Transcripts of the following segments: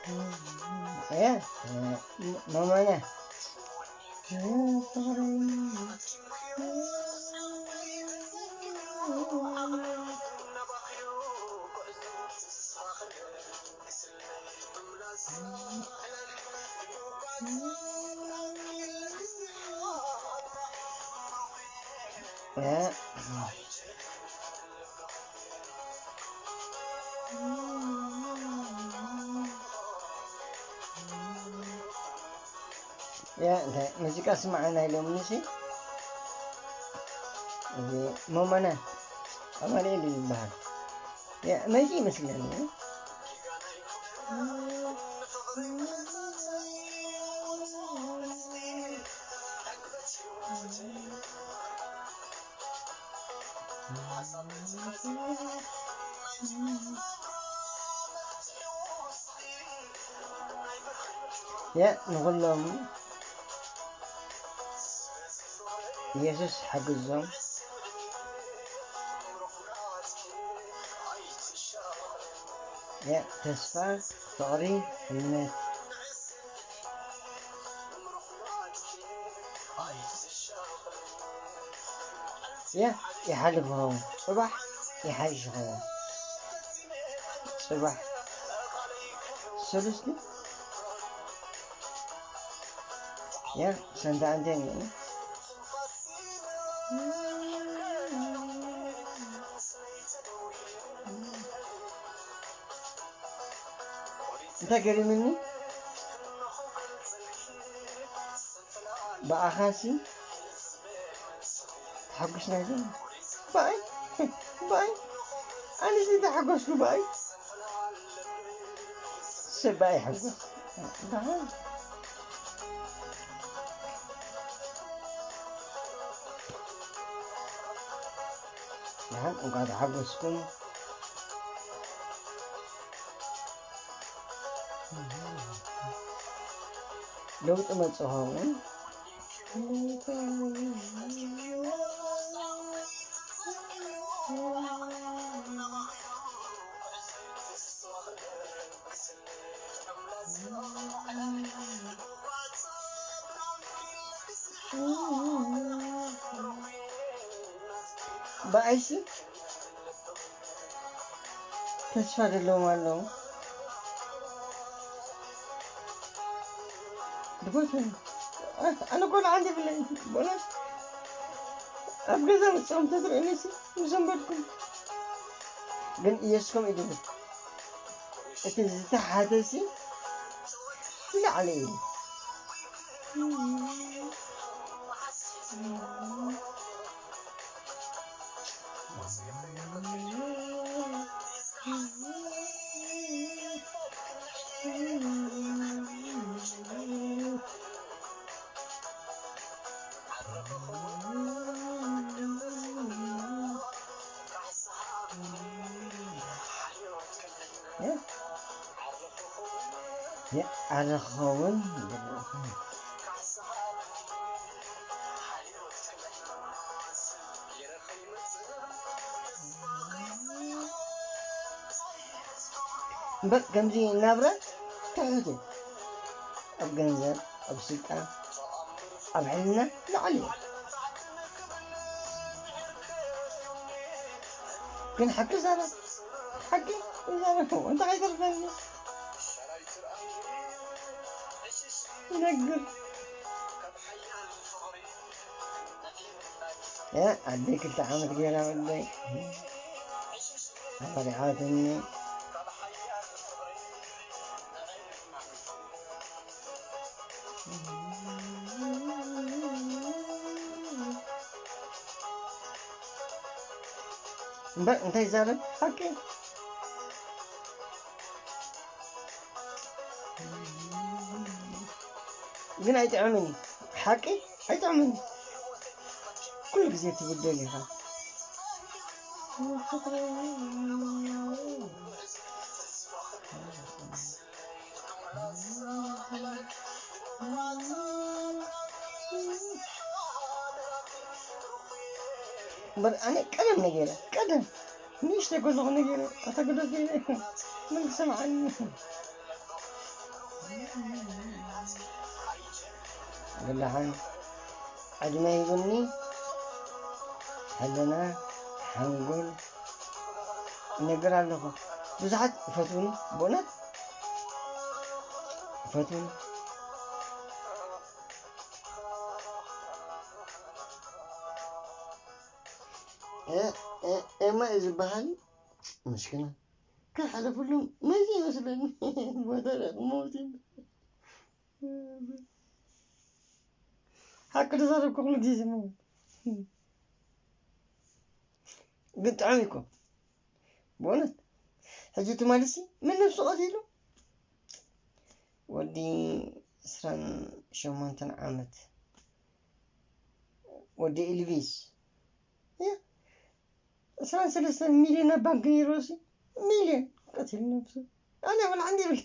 እ፣ እ፣ መመነ። እ፣ ያ፣ እንታይ ሙዚቃ ስማዕና ኢሎም ምሲ? እዚ ሞመነ ኣማኑኤል እዩ ዝበሃል። ያ፣ መዚ ይመስለኒ። የ፣ ንኹሎም ኢየሱስ ሓግዞም። የ፣ ተስፋ፣ ፍቕሪ፣ እምነት። የ፣ ይሓልፍ ይኸውን፣ ጽባሕ ይሓይሽ ይኸውን። ጽባሕ ሰሉስቲ፣ የ፣ ሰንታ ኣንቴን እዩ። እንታይ ገሪምኒ? ብኣኻሲ ተሓጒስና ኢና። ብኣይ፣ ብኣይ፣ ኣነሲ ተሓጎስኩ ብኣይ። ሰብ ብኣይ ይሕጎስ። ደሓን። ደሓን፣ እንኳዕ ተሓጎስኩም። ለውጢ መጽእ ኸውን። ብኣይሲ ተስፋ ዘለዎም ኣለዉ። ድጎት ኣነ ቆልዓ እንዲብለይ፣ በእውነት ኣብ ገዛ ንጾም ተትርእኒሲ ምሰንበድኩም። ግን ኢየሱስ ከምኡ ይድብል። እቲ ዝተሓተሲ ንላዕሊ እዩ። ኣነ ክኸውን እምበር ከምዚ ናብራ ትሑት እዩ። ኣብ ገንዘብ፣ ኣብ ስልጣን፣ ኣብ ሕልና ላዕሊ እዩ። ግን ሓቂ ዛረብ፣ ሓቂ ዛረብ፣ እንታይ ከይተርፈኒ ይነግር። እ፣ ኣደይ ክልተ ዓመት ገይራ ወደይ ኣባሪዓትኒ። እምበር እንታይ ይዛረብ ሓቂ? ግን ኣይጥዕምን እዩ። ሓቂ ኣይጥዕምን እዩ። ኩሉ ግዜ ትብደል ኢኻ። እምበር ኣነ ቀደም ነጊረ፣ ቀደም ንእሽተይ ከለኹ ነጊረ፣ ኣታ ግደፍ ኢለ፣ መን ክሰምዓኒ? ብደሓን ዕድመ ሂቡኒ፣ ሕልና፣ ሓንጎል፣ እነግር ኣለኹ። ብዙሓት ይፈትዉኒ፣ ብእውነት ይፈትዉኒ። ኤ-፣ ኤ-፣ ኤማ እዩ ዝበሃል። ምስኪና። ክሕለፈሎም መይቱ ይመስለኒ። ቦታ ዳ ክመውት እዩ። ሓቂ ተዛረብኩ ኩሉ ግዜ ዝመውት። ግን ጥዑም እዩ እኮ። ብእውነት። ሕጂ ትማሊ ሲ መን ነብሱ ቀቲሉ? ወዲ ዕስራን ሸሞንተን ዓመት። ወዲ ኢልቪስ። ያ። ዕስራን ሰለስተን ሚልዮን ኣብ ባንክ ነይርዎ ሲ፣ ሚልዮን ቀቲሉ ነብሱ። ኣነ ይኹን ዓንዲ ይብል።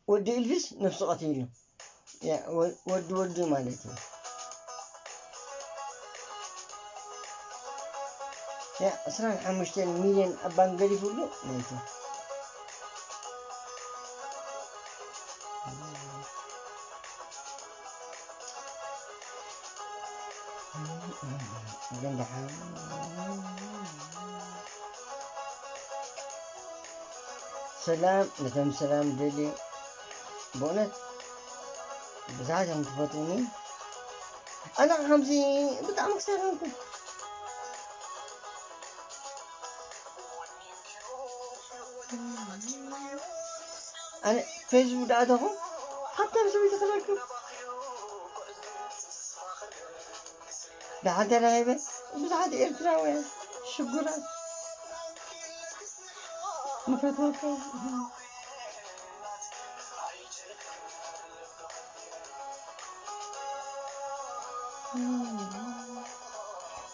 ወዲ ኢልቪስ ነብሱ ቀቲሉ። ያ፣ ወ-፣ ወዲ ወዲ ማለት እዩ። ያ፣ ዕስራን ሓሙሽተን ሚልዮን ኣብ ባንክ ገዲፉሉ፣ ማለት እዩ። ግን ደሓን። ሰላም ነቶም ሰላም ደልዩ። ብእውነት ብዙሓት እዮም ትፈትውኒ። ኣነ ከምዚ ብጣዕሚ ክሳራንኩ። ኣነ ፌስቡክ ዳኣተኹ ሓብታም ሰበይቲ ክረክብ። ደሓን ተራኺበ ብዙሓት ኤርትራውያን ሽጉራት ንፈትወካ።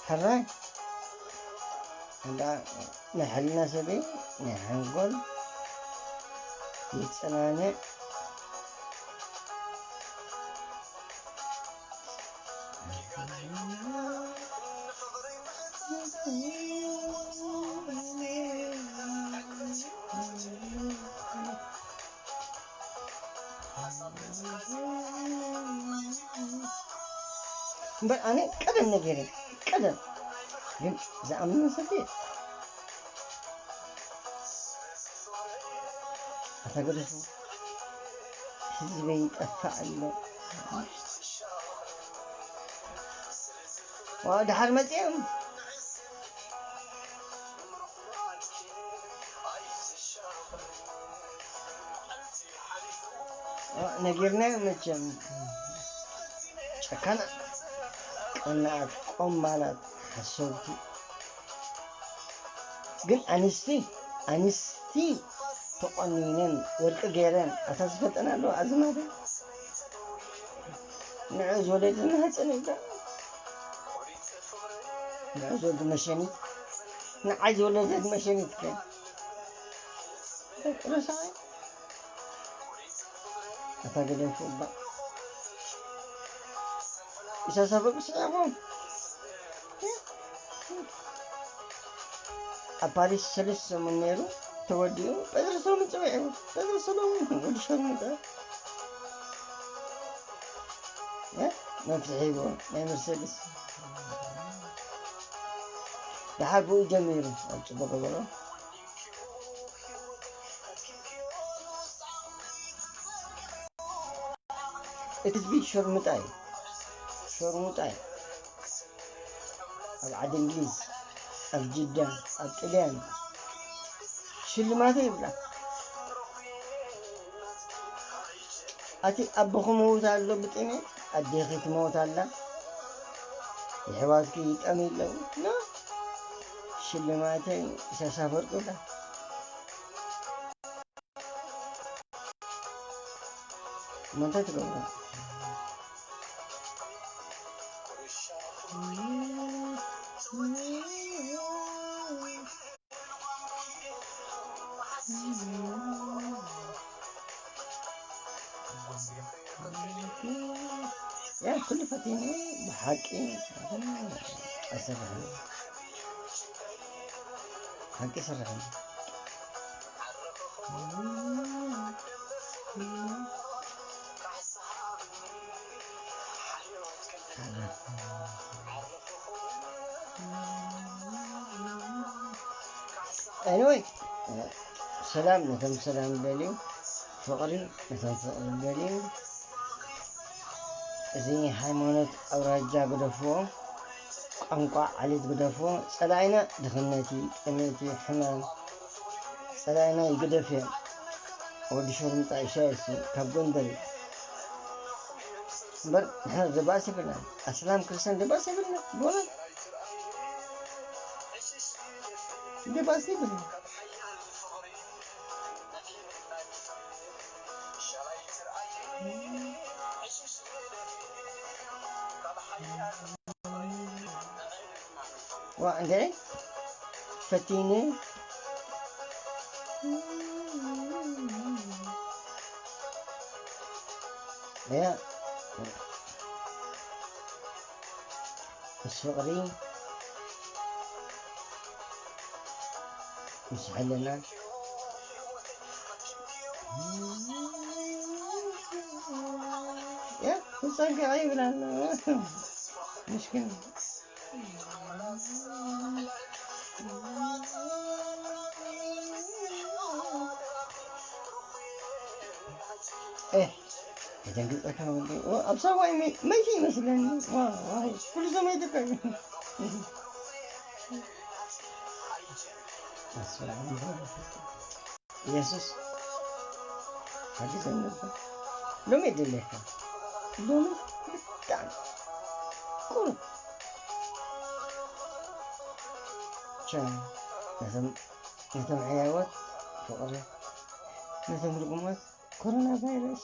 ሕራይ እንዳ ናይ ሕልና ሰበይ ናይ ሓንጎል ይጸናንዕ። እምበር ኣነ ቀደም ነጊረ፣ ቀደም ግን ዝኣምን ሰብ የለን። ኣታ ገደፉ፣ ህዝበይ ይጠፍእ ኣሎ። ዋ፣ ደሓር መጺኦም። ዋ፣ ነጊርናዮም መቸም። ጨካናት፣ ቀናኣት፣ ቆማላት፣ ሓሰውቲ። ግን ኣንስቲ፣ ኣንስቲ ተቆኒነን፣ ወርቂ ገይረን፣ ኣታ ዝፈልጠን ኣለዋ ኣዝማደን? ንዑ ዝወለደ ማህፀን ይብላ። ንዑ ዝወለደ መሸኒት፣ ንዓይ ዝወለደት መሸኒት ከ? ረሳዓይ? ኣታ ገደፉ እባ። ኢሳያስ ኣፈወርቂ ስዒቦም። ኣብ ፓሪስ ሰለስተ ሰሙን ነይሩ፣ ተወዲኡ፣ ጴጥሮስ ሰሎሙን ጸዊዕዎ። ጴጥሮስ ሰሎሙን ወዲ ሸርሙጣ። እ? መፍትሒ ሂብዎ፣ ናይ መርሴዲስ። ደሓር ብኡ ጀሚሩ፣ ኣብ ጽቡቕ ገበሮ። እቲ ህዝቢ ሸርሙጣ እዩ። ሸርሙጣ እዩ። ኣብ ዓዲ እንግሊዝ፣ ኣብ ጅዳ፣ ኣብ ጥልያን ሽልማት ይብላ። ኣቲ ኣቦኹ መውት ኣሎ ብጥሜት፣ ኣዴኺ ትመውት ኣላ፣ የሕዋትኪ ይጠምዩ ኣለዉ። ኖ፣ ሽልማተይ ኢሳያስ ኣፈወርቂ ይብላ። እሞ እንታይ ትገብሩ? ያ ኩሉ ፈቲነ ብሓቂ ኣሰብሐ። ሓቂ ይሰርሕ ኣሎ። Anyway፣ ሰላም ነቶም ሰላም ዝደልዩ፣ ፍቕሪ ነቶም ፍቕሪ ዝደልዩ። እዚ ሃይማኖት ኣውራጃ ግደፍዎ፣ ቋንቋ ዓሌት ግደፍዎ። ጸላኢና ድኽነት እዩ፣ ጥሜት እዩ፣ ሕማም። ጸላኢና ይግደፍ እዮም። ወዲ ሸርሙጣ ኢሳያስ እዩ፣ ካብ ጎንደር እዩ። እምበር ንሕና ደባስ የብልና፣ ኣስላም ክርስቲያን ደባስ የብልና። ብእውነት ደባስ የብልና። ዋ እንዴ ፈቲኒ ያ ምስ ፍቕሪ ምስ ሓለና ያ ክጸግዕ ይብል ኣሎ። ምስኪን። ኤህ፣ የደንግጸካ ወዲ። ዋ፣ ኣብ ሳዋ መ-፣ መይተ ይመስለኒ። ዋ፣ ዋ፣ ኩሉ ሰብ መይተ እኮ እዩ። ኣስመራ። ኢየሱስ ሓግዘኒ እባ። ሎሚ የድልየካ። ሎሚ ብጣዕሚ ቁሩብ። ቻው። ነቶም፣ ነቶም ሕያዋት ፍቕሪ፣ ነቶም ርጉማት ኮሮና ቫይረስ።